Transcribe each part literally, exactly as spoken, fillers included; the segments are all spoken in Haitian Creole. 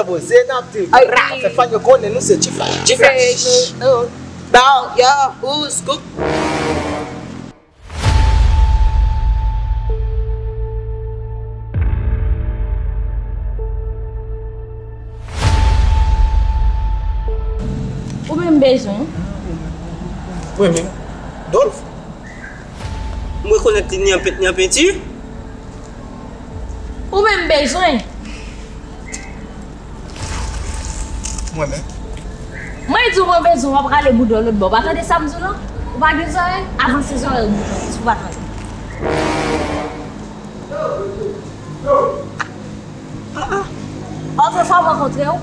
Poze n ap di, ra, fè fan yo konnen nou se G-Flash. G-Flash. Bow, yo, who's cook? Ou menm bezwen? Mwen menm. Dolph. M rekonèt li ni an pent, ni an penti. Ou menm bezwen? Mwen menm. Mwen di w mwen bezwen, w ap rale boudon lòt bò. Ou pa tande sa m di w lan? Ou pa gen zòrèy? Avanse zòrèy ou bouton, si w pa tande. Ah, ah. Òtrefwa m rankontre w,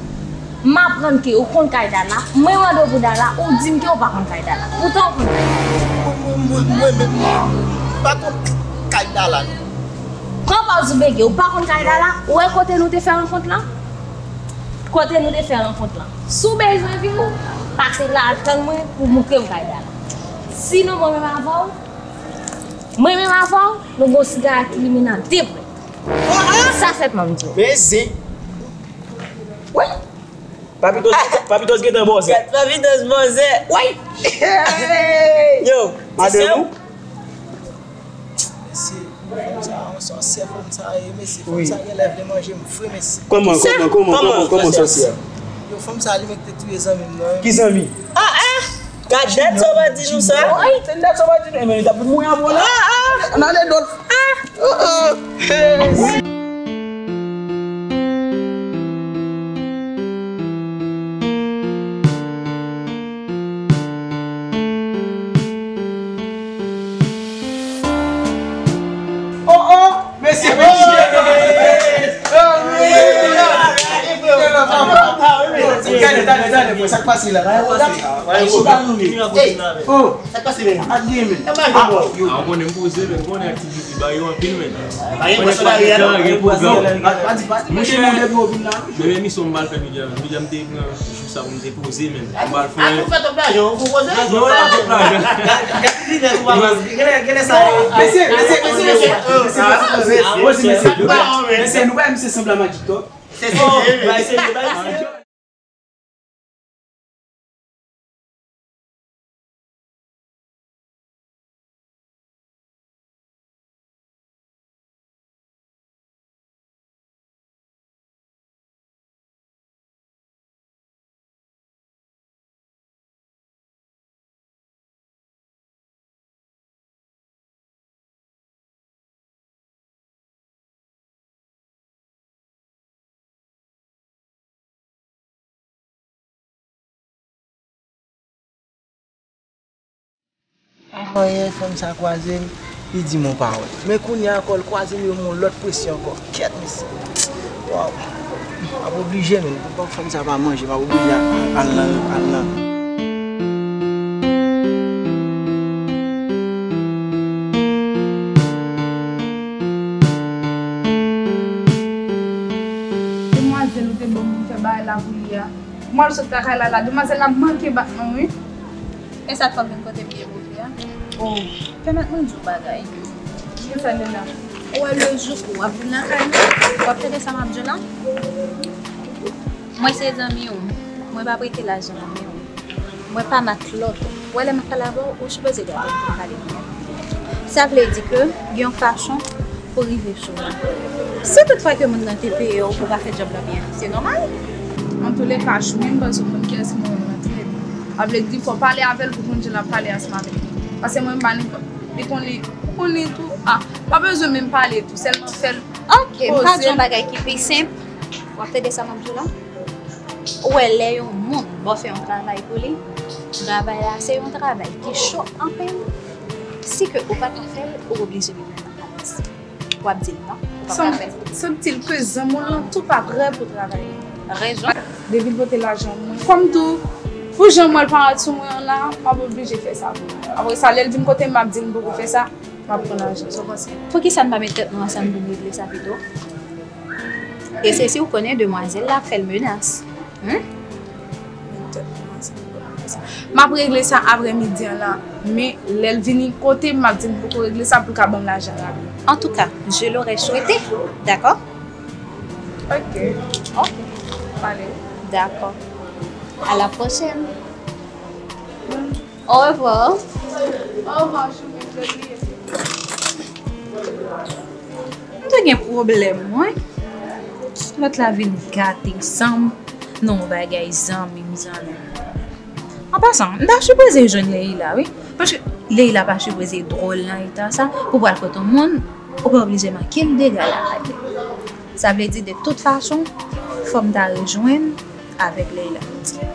m aprann ke ou konn kay Dala, mwen mande w pou Dala, ou di m ke ou pa konn kay Dala. Poutan ou konn kay Dala. Mwen, mwen, mwen, mwen menm, m pa konn kay Dala, non. Kòman w di bege, ou pa konn kay Dala? Ou wè kote nou te fè rankont lan? Kote nou te fè rankont lan? Si w bezwen vin, pase la tann mwen pou w montre m kay Dala. Sinon, mwen menm avè w, mwen menm avè w, nou gon sigarèt ki limen nan de pwen. Sa sèlman m di w. Men zen. Wi. Papitos, Papitos gentan bòzè. Papitos bòzè. Wi. Yo, madanm ou? Mesye, fanm sa, yon sòsyè fanm sa ye, mesye. Fanm sa genlè vle manje m vre, mesye. Kòman, kòman, kòman, kòman, kòman sòsyè a? Yo, fanm sa li menm ki te touye zanmi m nan. Ki zanmi? Ah, ah! Gad dat sa w pa di nou sa. Wi, se dat sa w pa di nou. E men, li t ap mouri anvan la. Ah, ah! Ann ale, Dolph. Ah! Oh, oh. Oh, oh! Mesye, mesye! Gade, gade, gade, bro, sa k pase la? Hey, oh, sa k pase, men? Ak gen, men. Ah, ou konnen m poze, men, ou konnen aktivite ba yo anpil, men. Pa gen pwogram. Monchè, men emisyon m pral fè jodi a, jodi a m te pran jou sa pou m te poze, men. M pral fè. Ak ou fè twòp lajan, ou poze? Non, pa twòp lajan. Gade, gade, gade, gade sa. Mesye, mesye, mesye, mesye. Mesye, mesye, mesye. Mesye, nou pa misye sanble a Magic Top. Se serye, men. Avan yè, fanm sa kwaze m, li di m yon pawòl. Men kounye a ankò, l kwaze m, yo met yon lòt presyon ankò. Kèt, mesye. Waw. M ap oblije, men. Pou fanm sa pa manje, m ap oblije al nan, al nan. Demwazèl ou te ban m pou m fè bagay la pou li a. M al sot lakay la la, demwazèl la manke bat mwen, wi. E sa t fè w vin kote m ye pou fi a? Oh, pèmèt mwen di w bagay. Kisa l ye la? Ou wè le jou pou w ap vin lakay mwen, w ap tande sa m ap di w la? Mwen se zanmi w, mwen pa prete lajan nan men w. Mwen pa matlòt. Ou wè lè m ap pale avè w, ou sipoze gade pou m pale kounye a. Sa vle di ke gen yon fason pou rive sou mwen. Si toutfwa ke moun nan te peye w pou w pa fè djòb la byen, se nòmal. Antouleka, Choumi, m panse w konn kiyès mwen renmen trè byen. Sa vle di fò w pale avè l pou konn jan l ap pale ansanm avèk li. Paske mwen m pa nenpòt. Li konn li, ou konn li tou. Ah, pa bezwen menm pale tou, sèlman fè l poze l. Ok, m ka di yon bagay ki pi senp. W ap tande sa m ap di w la? Ou wè, lè yon moun ba w fè yon travay pou li, travay la se yon travay ki cho anpil. Si ke ou pa ka fè l, ou oblije met mwen nan balans. W ap di l non, ou pa ka fè l. Sanble ke zanmi w lan tou pa prè pou travay. Rezon. Depi l pote lajan mwen. Kòm tou, pou jan m wè l parèt sou mwen an la, m ap oblije fè sa pou li. Apre sa, lè l di m kote m, m ap di l m poko fè sa. M ap pran lajan, sa w panse? Poukisa n pa met tèt nou ansanm pou n regle sa pito? E se si w konnen demwazèl la ap fè l menas. Humm? Met tèt nou ansanm pou n regle sa. M ap regle sa aprè midi an la, men lè l vini kote m, m ap di l m poko regle sa pou l ka ban m lajan la. Antouka, je l'aurais souhaité, dakò? Ok. Ok. Dakò. À la prochaine. Au revoir. M te gen pwoblèm, wi. Lòt la vin gate m san m nan yon bagay zanmi m, zanmi m. An pasan, m ta sipoze jwenn Leila, wi. Paske Leila pa sipoze dwòl nan eta sa pou pral kot yon moun, ou pa oblije manke l dega lakay li. Sa vle di, de tout fason, fò m ta rejwenn avèk Leila.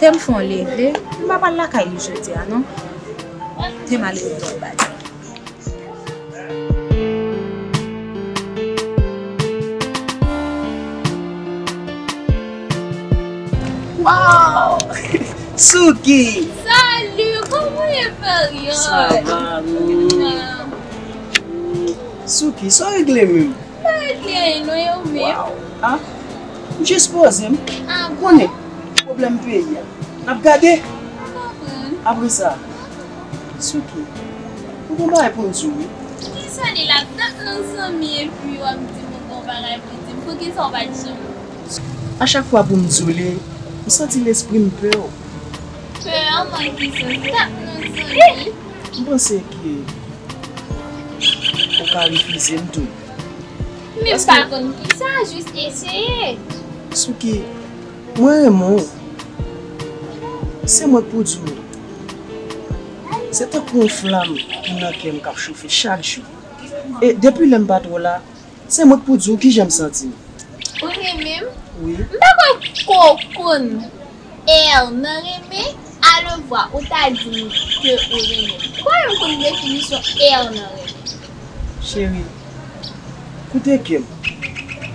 Te m fè yon leve, m pa pral lakay li jodi a, non. Te m al regle yon bagay. Wow! Souki! Salut, kòman ye, Marion? Sa va, wi. Souki, sa w regle menm? Pa regle anyen non, e ou menm? Waw. Ah, m jis poze m. Ah, bon? Konnen, pwoblèm peyi a. N ap gade. M konprann. Apre sa, Souki, m gon bagay pou m di w, wi. Kisa li la? Dat nou zanmi epi w ap di m ou gon bagay pou di m. Poukisa w pa t di m? A chak fwa pou m di w li, m santi lespri m pè w. Pè an, mwen ki se dat nou zanmi. M panse ke ou ka refize m tou. Men m pa konn kisa, jis eseye. Souki, mwen renmen w. Se mwen k pou di w. Se tankou yon flanm ki nan kè m k ap chofe chak jou. E depi lè m pa twò la, se mwen k pou di w kijan m santi m. Ou renmen m? Wi. M pa kwè ko konn. R nan renmen, alevwa ou ta di m ke ou renmen m. Ou pa menm konn definisyon R nan renmen. Cheri, koute kè m.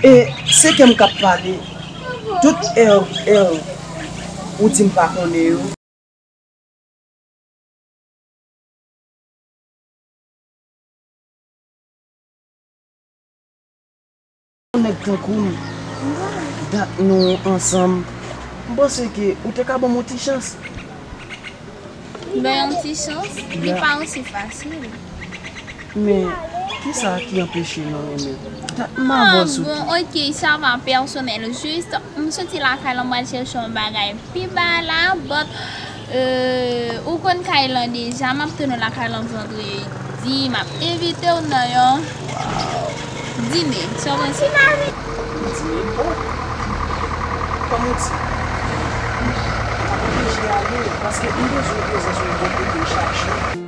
E se kè m k ap pale. Tout R, R ou di m pa konnen yo. Yon nèg tankou m, dat nou ansanm, m panse ke ou te ka ban m yon ti chans. Ban yon ti chans, li pa osi fasil. Men, kisa ki anpeche nou renmen? Dat m avè w, Souki. Ah, bon, ok, sa va pèsonèl. Jis, m soti lakay la, m pral chèche yon bagay pi ba la, but, euh, ou konn kay lan deja, m ap tann ou lakay lan vandredi, m ap envite w nan yon dine. Sa w panse? Dine? Oh! Kòm ou di, m ap oblije ale, paske m bezwen prezans ou yon bon kote chak jou.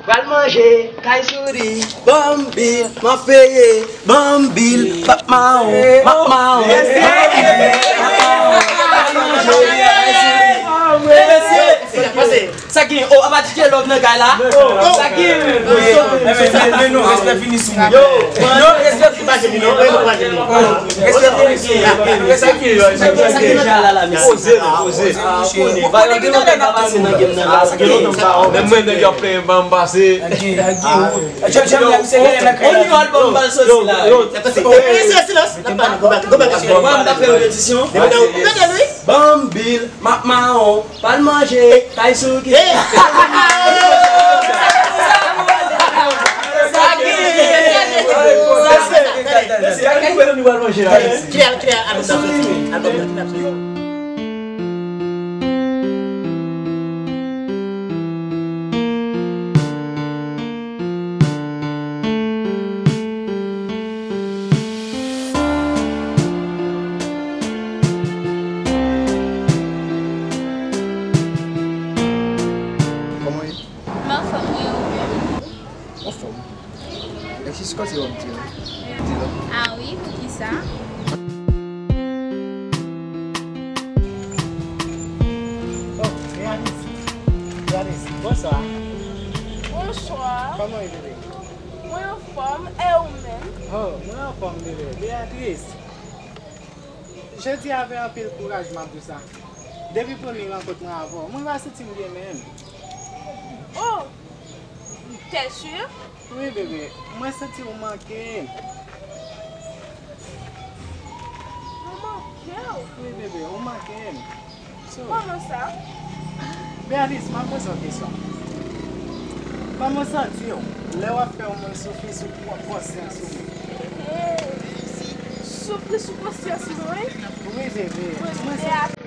Pral manje, kay souri, ban m bil, m ap peye, ban m bil, m ap mawon, m ap mawon. Pral manje, kay souri. Sa gen, oh, apa D J Love nan kay la? Sa gen, men non, respè fini sou mwen. Yo, yo, respè fini sou mwen. Respè fini sou mwen. Sa gen, sa gen, sa gen. Poze, poze. Ou konnen ki tande n ap tann ou. Menm mwen, nèg yo ap plenyen ban m pase. Yo, on nou album m pral soti la. Silans, silans. N ap pale, go back, go back. Ban m bil, m ap mawon, pral manje, kay Souki. Sa gen, sa gen, sa gen. Nou pral manje la. Kile, kile albòm nan soti? Albòm nan ki ap soti? Kòman w ye? M anfòm, e ou menm? Anfòm. Alexis, kote w ap di la? Di la. Ah wi, poukisa? Oh, Béatrice. Béatrice, bonswa. Bonswa. Kòman w ye, bebe? Mwen anfòm, e ou menm? Oh, mwen anfòm, bebe. Béatrice, jodi a avè anpil kouraj m ap di w sa. Depi premye rankont mwen avè w, mwen pa santi m byen menm. Oh! T'es sûr? Wi, bebe, mwen santi w manke m. Mwen manke w? Wi, bebe, ou manke m. So, kòman sa? Béatrice, m ap poze w kesyon. Kòman w santi w lè w ap fè yon moun soufri sou konsyans ou menm? Ehe. Soufri sou konsyans mwen? Wi, bebe. Mwen, mwen santi